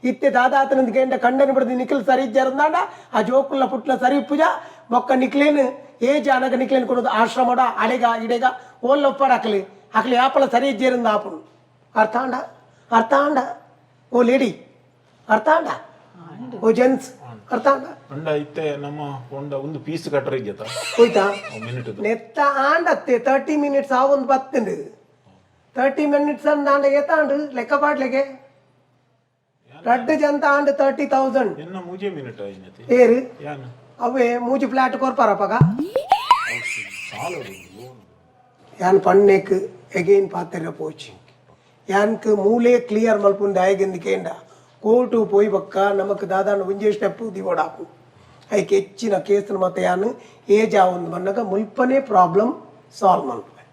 Speaker 1: ಇತ್ತೆ ದಾದಾತನಂದ ಕೆಂಡ ಕಂಡನಿ ಬೊಡೆದಿ ನಿಖಲ್ ಸರಿ ಇಜ್ಜಾರಂದಾಂಡ ಆ ಜೋಕುಲ್ನ ಪುಟ್ಲ ಸರಿ ಪೂಜಾ ಬೊಕ್ಕ ನಿಕ್ಲೇನ್ ಏ ಜಾನಗ ನಿಕ್ಲೇನ್ ಕೊಡೋದು ಆಶ್ರಮಡ ಅಡೆಗ ಇಡೆಗ ಓಲ್ ಒಪ್ಪಾಡ ಅಕ್ಲಿ ಅಕ್ಲಿ ಯಾಪಲ ಸರಿ ಇಜ್ಜೇರಂದ ಆಪುಡು. ಅರ್ಥ ಆಂಡ? ಅರ್ಥ ಆಂಡ? ಓ ಲೇಡಿ, ಅರ್ಥ ಆಂಡ? ಓ ಜೆಂಟ್ಸ್, ಅರ್ಥ ಆಂಡ?
Speaker 3: ಪಂಡ ಇತ್ತೆ ನಮ್ಮ ಒಂಡ ಒಂದು ಪೀಸ್ ಕಟ್ಟರೆ ಇಜ್ಜತ.
Speaker 1: ಹೋಯ್ತಾ?
Speaker 3: ಮಿನಿಟ್.
Speaker 1: ನೆತ್ತ ಆಂಡತ್ತೆ 30 ಮಿನಿಟ್ಸ್ ಆ ಒಂದು ಬತ್ತಂಡು. 30 ಮಿನಿಟ್ಸ್ ಅಂದ ಆಂಡ ಏತಾಂಡು ಲೆಕ್ಕ ಪಾಡ್ಲೆಗೆ ರಡ್ಡು ಜಂತ ಆಂಡ್ 30,000.
Speaker 3: ಎನ್ನ ಮೂಜೆ ಮಿನಿಟ್ ಆಯ್ನತಿ.
Speaker 1: ಏರು?
Speaker 3: ಯಾನ್.
Speaker 1: ಅವೇ ಮೂಜಿ ಫ್ಲಾಟ್ ಕೊರ್ಪಾರಪ್ಪಗ.
Speaker 3: ಸಾಲ.
Speaker 1: ಯಾನ್ ಪಣ್ಣೆಕ್ ಎಗೈನ್ ಪಾತೆರ ಪೋಚಿ. ಯಾನ್ಕ್ ಮೂಲೆ ಕ್ಲಿಯರ್ ಮಲ್ಪುಂಡು ಆಯಗೆಂದು ಕೇಂಡ ಕೋರ್ಟು ಪೋಯಿ ಬಕ್ಕ ನಮಕ್ ದಾದಾನ ಒಂಜೇ ಸ್ಟೆಪ್ ದಿವಡಾಪು. ಐಕ್ ಹೆಚ್ಚಿನ ಕೇಸ್ನ ಮತ್ತೆ ಯಾನ್ ಏಜ್ ಆವೊಂದು ಬನ್ನಗ ಮುಲ್ಪನೇ ಪ್ರಾಬ್ಲಮ್ ಸಾಲ್ವ್ ಮಲ್ಪುವೆ.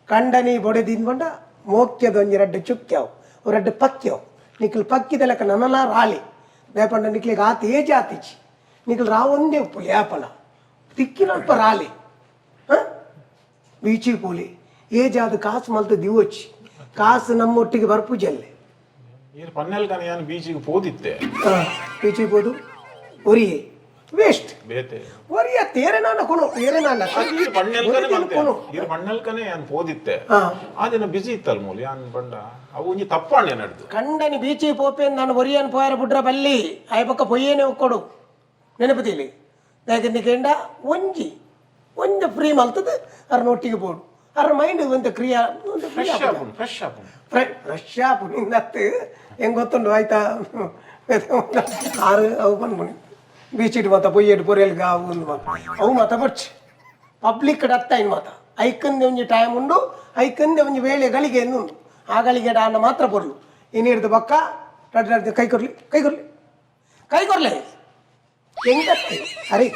Speaker 1: ಕಂಡನಿ ಬೊಡೆದಿನ್ ಬಂಡ ಮೋಕ್ಯದ ಒಂಜಿ ರಡ್ಡು ಚುಕ್ಕ್ಯಾವು ರಡ್ಡು ಪಕ್ಕ್ಯಾವು. ನಿಕ್ಲ್ ಪಕ್ಕಿದ ಲೆಕ್ಕ ನನಲ ರಾಲಿ ದೇಪಂಡ ನಿಕ್ಲಿಗೆ ಆತ ಏಜ್ ಆತಿಚಿ. ನಿಕ್ಲ್ ರಾವೊಂದೇ ಉಪ್ಪುಲಿ ಯಾಪಲ ತಿಕ್ಕಿನಲ್ಪ ರಾಲಿ. ಹಾಂ, ಬೀಚಿಗೆ ಪೋಲಿ. ಏಜ್ ಆದ ಕಾಸು ಮಲ್ತು ದಿವೋಚಿ, ಕಾಸು ನಮ್ಮೊಟ್ಟಿಗೆ ಬರ್ಪುಜಲ್ಲೆ.
Speaker 3: ಏನ್ ಪನ್ನೆಲ್ ಕಾನ ಯಾನ್ ಬೀಚಿಗೆ ಪೋದಿತ್ತೆ.
Speaker 1: ಬೀಚಿಗೆ ಹೋದು ಒರಿಯೆ ವೇಸ್ಟ್.
Speaker 3: ಬೇತೆ.
Speaker 1: ಒರಿಯ ತೇರೆ ನಾನ ಕೊನು ಏರೆ ನಾನ.
Speaker 3: ಈರ್ ಪಣ್ಣೆಲ್ಕನೆ ಮಂತೆ.
Speaker 1: ಕೊನು.
Speaker 3: ಈರ್ ಪಣ್ಣೆಲ್ಕನೆ ಯಾನ್ ಪೋದಿತ್ತೆ.
Speaker 1: ಹಾ.
Speaker 3: ಆ ದಿನ ಬಿಸಿ ಇತ್ತಲ್ ಮೂಲು. ಯಾನ್ ಪಂಡ ಅವು ಒಂಜಿ ತಪ್ಪಾಣೆ ನಡ್ದು.
Speaker 1: ಕಂಡನಿ ಬೀಚಿಗೆ ಪೋಪೇನ್ ನಾನು ಒರಿಯನ್ ಪೋಯರ ಬುಡ್ರ ಬಲ್ಲಿ ಆಯ ಪಕ್ಕ ಪೊಯ್ಯೇನೆ ಒಕ್ಕೊಡು ನೆನಪುದೀಲಿ. ಯಾಕೆಂದ್ರೆ ಕೆಂಡ ಒಂಜಿ ಒಂಜಿ ಫ್ರೀ ಮಲ್ತದ ಅರ್ನ ಒಟ್ಟಿಗೆ ಬೋಡು. ಅರ್ನ ಮೈಂಡ್ ಒಂದು ಕ್ರಿಯಾ ಒಂದು ಫ್ರೀ.
Speaker 3: ಫ್ರೆಶ್ ಆಪುಂಡು, ಫ್ರೆಶ್ ಆಪುಂಡು.
Speaker 1: ಫ್ರೆಶ್ ಆಪುಂಡು. ನಿನ್ನತ್ತು ಹೆಂಗೆ ಗೊತ್ತುಂಡು ಆಯ್ತಾ? ಆರು ಅವು ಪನ್ಪುನಿ ಬೀಚಿಟ್ ಮಾತ ಪೊಯ್ಯೇಟ್ ಪೊರೆಲ್ಗ ಅವು ಒಂದು ಮಾತ ಅವು ಮಾತ ಬಚ್ಚಿ ಪಬ್ಲಿಕ್ ಡತ್ತ ಇನ್ ಮಾತ. ಐಕಂದೆ ಒಂಜಿ ಟೈಮ್ ಉಂಡು, ಐಕಂದೆ ಒಂಜಿ ವೇಳೆ ಗಳಿಗೆ ಉಂಡು. ಆ ಗಳಿಗೆ ಡಾನ ಮಾತ್ರ ಪೊರ್ಲು. ಇನ್ನಿಡ್ದು ಬಕ್ಕ ರಡ್ ರಡ್ ಕೈ ಕೊರ್ಲಿ, ಕೈ ಕೊರ್ಲಿ, ಕೈ ಕೊರ್ಲೆ ಹೆಂಗತ್ತೆ ಅರೆ.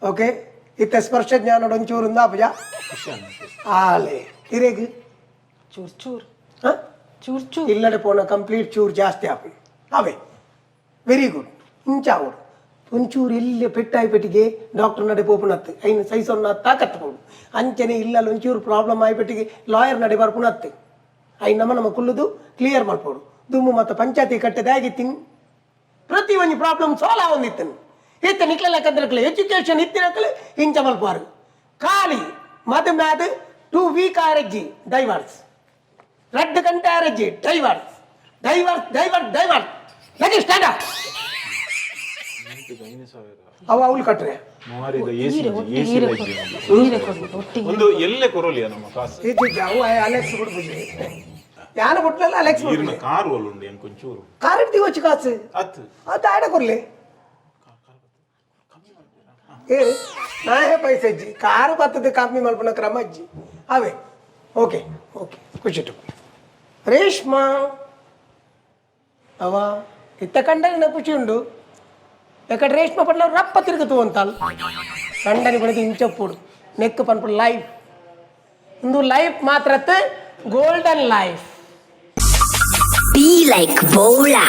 Speaker 1: ಓಕೆ, ಇತ್ತ ಸ್ಪರ್ಶ ಜ್ಞಾನೋಡು ಒಂಚೂರು ಆಪುಜ.
Speaker 3: ಖುಷಿ ಆಂಡ್.
Speaker 1: ಆಲೆ ಇರೆಗ್.
Speaker 2: ಚೂರ್ ಚೂರ್.
Speaker 1: ಹಾಂ.
Speaker 2: ಚೂರ್ ಚೂರ್.
Speaker 1: ಇಲ್ಲಡೆ ಪೋನ ಕಂಪ್ಲೀಟ್ ಚೂರು ಜಾಸ್ತಿ ಆಪುಂಡು. ಅವೇ, ವೆರಿ ಗುಡ್. ಇಂಚ ಆವೊಡು. ಒಂಚೂರು ಇಲ್ಲಿ ಪೆಟ್ಟಾಯಿ ಪೆಟ್ಟಿಗೆ ಡಾಕ್ಟರ್ ನಡೆ ಪೋಪುನತ್ತು, ಐನು ಸೈಸೊನ್ನ ತಾಕತ್ತು ಪೋಡು. ಅಂಚನೆ ಇಲ್ಲಲ್ಲಿ ಒಂಚೂರು ಪ್ರಾಬ್ಲಮ್ ಆಯಿ ಪೆಟ್ಟಿಗೆ ಲಾಯರ್ ನಡೆ ಬರ್ಪುನತ್ತು, ಐನ್ ನಮ್ಮ ನಮ್ಮ ಕುಲ್ಲುದು ಕ್ಲಿಯರ್ ಮಾಡ್ಪೋಡು. ದುಮ್ಮು ಮತ್ತು ಪಂಚಾಯತಿ ಕಟ್ಟದಾಗಿ ತಿನ್ ಪ್ರತಿ ಒಂಜಿ ಪ್ರಾಬ್ಲಮ್ ಸಾಲ್ವ್ ಆವೊಂದಿತ್ತನು. ಇತ್ತ ನಿಕ್ಲೆಲ್ಲ ಕಂದ್ರಕ್ಲೆ ಎಜುಕೇಶನ್ ಇತ್ತಿನಕ್ಲೆ ಇಂಚ ಮಲ್ಪಾರು. ಖಾಲಿ ಮದು ಮ್ಯಾದ್ 2 ವೀಕ್ ಆರಜ್ಜಿ ಡೈವರ್ಸ್, 2 ಗಂಟೆ ಆರಜ್ಜಿ ಡೈವರ್ಸ್, ಡೈವರ್ಸ್, ಡೈವರ್ಸ್, ಡೈವರ್ಸ್. ಲಗಿ ಸ್ಟ್ಯಾಂಡ್ ಅಪ್. ಅವ ಅವ್ಲು ಕಟ್ರೆ.
Speaker 3: ಮಾರಿದ ಎಸಿ ಎಸಿ.
Speaker 2: ಈರೆ ಕೊಡು ಒಟ್ಟಿಗೆ.
Speaker 3: ಒಂದು ಎಲ್ಲೆ ಕೊರೊಲಿಯ ನಮ್ಮ ಕಾಸು.
Speaker 1: ಇಜ್ಜಿ, ಅವು ಅಲೆಕ್ಸ್ ಬಿಡ್ಬುಜಿ. ಯಾನು ಬಿಟ್ಲಲ್ಲ ಅಲೆಕ್ಸ್.
Speaker 3: ಈರ್ನ ಕಾರ್ ಒಲ್ಲುಂಡು ಎಂಕೊಂಚೂರು.
Speaker 1: ಕಾರ್ ಇಡ್ತೀವಿ ಕಾಸು.
Speaker 3: ಅತ್.
Speaker 1: ಅದು ಆಡ ಕೊರ್ಲಿ. ಏ ನಾಹೇ ಪೈಸೆ ಅಜ್ಜಿ, ಕಾರು ಬರ್ತದೆ, ಕಮ್ಮಿ ಮಲ್ಪುನ ಕ್ರಮ ಅಜ್ಜಿ. ಅವೇ, ಓಕೆ ಓಕೆ, ಖುಷಿಟು. ರೇಷ್ಮಾ, ಅವ ಇತ್ತ ಕಂಡನಿನ ಖುಷಿ ಉಂಡು. ಯಾಕಂದ್ರೆ ರೇಷ್ಮಾ ಪಟ್ಲ ರಪ್ಪ ತಿರುಗುತ್ತು ಅಂತಲ್ಲ. ಕಂಡನಿ ಬಳಿದು ಇಂಚಪ್ಪುಡು ನೆಕ್ ಪನ್ಪು ಲೈಫ್. ಒಂದು ಲೈಫ್ ಮಾತ್ರ golden life.
Speaker 6: Be like Bola.